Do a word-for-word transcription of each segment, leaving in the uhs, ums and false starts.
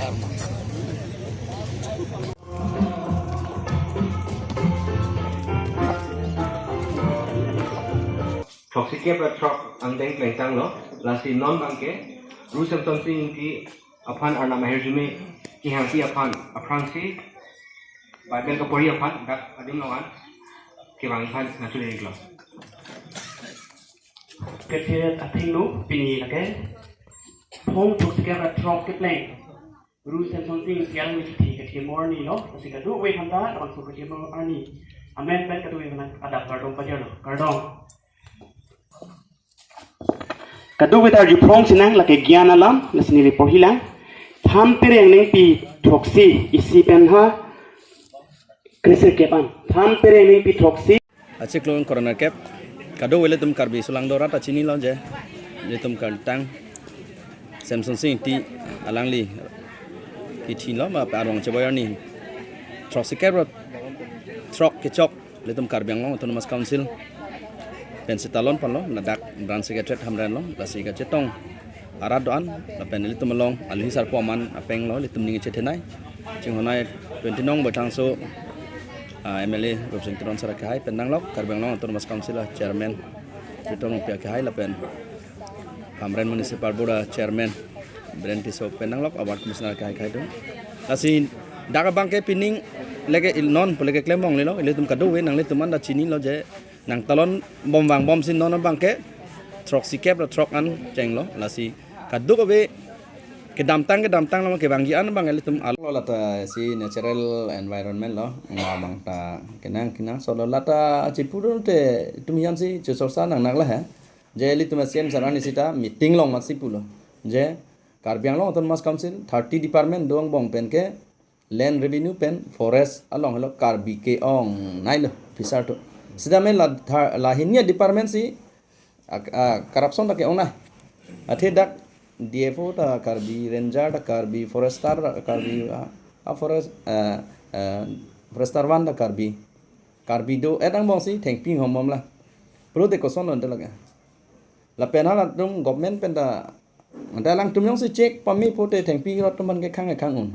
Throksi kep ra throk angdeng plengtanglo, lasi non abangke Ru Semsonsing Ingti aphan Arnam ahirjume kehangpi aphan aphrangsi Bible kapori aphan dak adim longan kevang aphan nangchule-iklo. Kethe athengno pini lake phone throksi kep ra throk kepleng Ru Semsonsing Ingti alangli chithi kethe mo arni lo, lasi kadokave aphan ta labangso kethe mo arni amen pen kadokave aphan adap kardom pajirlo, kardom. Kadokave ta arjuphrongsi nang lake Gyan alam, lasi neli porhilang. Thanpere angnengpi throksi isi pen ha kre-sirkep an. Thanpere angnengpi throksi. Achiklo korner kep. Kadokave ilitum Karbi sulangdo rat ta chinilo je ilitum kangtang Semsonsing Ingti alangli kichinlo ma arong cheboi arni throksi kep ra throk kechok ilitum Karbi Anglong Autonomous Council pen seta lon ponlo, ladak branch secretary Hamren lo, lasi kachetong arat do-an lapen ilitum along alhi sarpo aman apenglo ilitum ning chethenei chinghonei twenty nong Baithalangso, ah, M L A Rupsing Teron sir akehai pen nanglok, Karbi Anglong Autonomous Council a chairman Triton Rongpi akehai lapen Hamren Municipal Board a chairman Biren Tisso pen nanglok, a ward commissioner akehai akehai atum. Lasi dak abangke pining lake il non pu lake klem longlelo, ilitum kadokave nanglitum an ta chinilo je nang talon bom vangbomsi non abangke throksi kep ra throk an chenglo, lasi kadokave kedamtang kedamtang lo kevangji an abang ilitum alo. Lo lata si natural environment lo, ma abang ta kenang kenangsot lo, lata chipu do te itum hian si chosorsa nangnak la he. Je ilitum a C M sir arni seta meeting along masi pulo je Karbi Anglong Autonomous Council thirty department do angbong pen ke land revenue pen forest along helo Karbi ke-ongnei lo officer atum. Sitame la thar-, la hini a department si a, a, corruption ta ke-ongnei. Athe dak D F O ta Karbi, ranger ta Karbi, forester ta Karbi, a, a forest, a, a, forester one ta Karbi. Karbi do-et angbongsi thengpi inghom bom la. Pulote koson lo ante lake. Lapen halatum government pen ta, ante alangtum jongsi check pame pulote thengpi rot atum aphan kekhang kekhang un.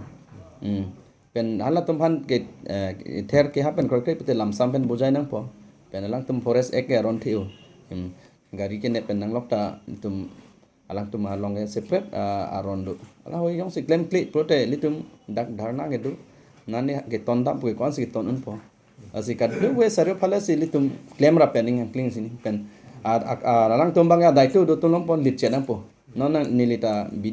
Hmm. Pen halatum aphan ke, eh, ther keha pen kroikre pulote lamsam pen bojai nangpo. Pen alangtum Forest Act ke aron the-o. Hmm. Gari kenep pen nanglok ta itum alangtum along ke separate, ah, aron do. Lahei jongsi klemkle pulote ilitum dak dharna kedo. Nani keton dam pu ke ko-ansi keton unpo. Lasi kadokave sario phale si ilitum klem ra pen ning angkling sini pen. A, a, a, alangtum abang ya daito do tulong pon lit chenangpo. Non neli ta bidi